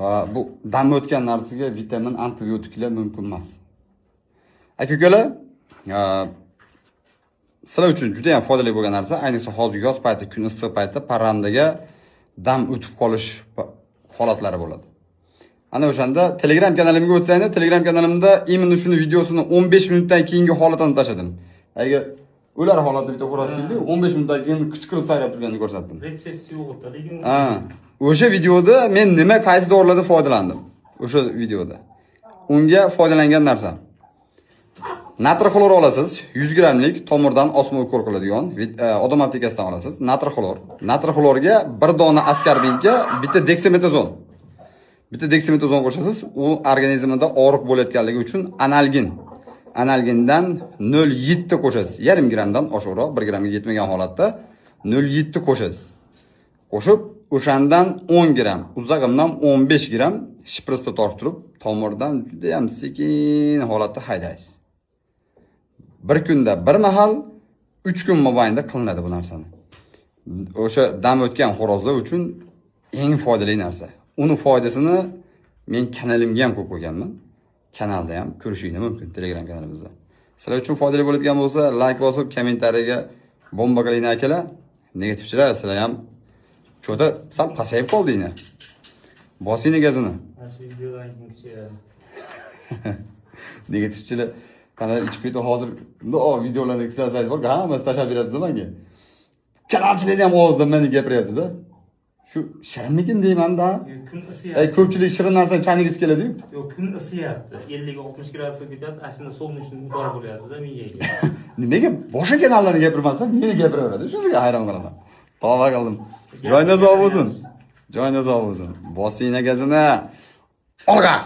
Va bu dam o'tgan narsaga vitamin, antibiotiklar mumkin emas. Aka ukalar, sizlar uchun juda ham foydali bo'lgan narsa, ayniqsa hozir yoz payti, kun issiq paytda parrandaga dam o'tib qolish holatlari bo'ladi. Ana o'shanda Telegram kanalimga o'tsanglar, Telegram kanalimda именно shuni videosini 15 minutdan keyingi holatini tashladim. Agar o'lar holatda bitta xo'roz keldi, 15 minutdan keyin qichqirib sayrab turganini ko'rsatdim. Retsept yo'q edi, lekin Ha, o'sha videoda men nima, qaysi dorilardan foydalandim? O'sha videoda. Unga foydalangan narsam. Natriy xlor olasiz, 100 grammlik tomirdan osma ukol qiladigan, odam aptekasidan olasiz. Natriy xlor. Natriy xlorga bir dona askarbinka, bitta deksametazon. Bitta deksametazon qo'shasiz, u organizmida og'riq bo'layotganligi uchun analgin. Analgindan 0,7 qo'shasiz. Yarim grammdan oshiqroq, 1 grammga yetmagan holatda 0,7 qo'shasiz. Qo'shib, o'shandan 10 gramm, uzag'imdan 15 gramm shprisda tortib turib, tomirdan juda ham sekin holatda haydaysiz. Bir kunda bir mahal, 3 kun mobaynida qilinadi bu narsani. O'sha dam o'tgan xo'rozlar uchun eng foydali narsa. Uni foydasini men kanalimga ham ko'p qo'yganman. Kanalda ham ko'rishingiz mumkin, Telegram kanalimizda. Sizlar uchun foydali bo'ladigan bo'lsa, like bosib, kommentariyaga bomba qilinglar, akalar. Negativchilar, sizlar ham cho'da sal pasayib qoldinglar. Bosinglar gazini. Mana shu videodan keyin kuchayadi. Negativchilar qanday ichib ketib, hozir bundoq videolarni kuzatsangiz bor, hammasi tashlab beradi menga. Kanalchilarni ham og'zidan meni gapiryapti-da. Shu shirinmikin deyman-da. Kun Ey, isiyapti. ko'pchilik shirin narsani chaynagisi keladi-yu. Yo'q, kun isiyapti. 50-60 gradusga ketadi. Ana shunda солнечный удар bo'lyapti-da miyaga. Nimaga boshqa kanallarni gapirmasdan meni gapiraveradi? Shusiga hayron qolaman. Tavba qildim. Joyingda sog' bo'lsin. Joyingda sog' bo'lsin. Bosinglar gazini. Olg'a!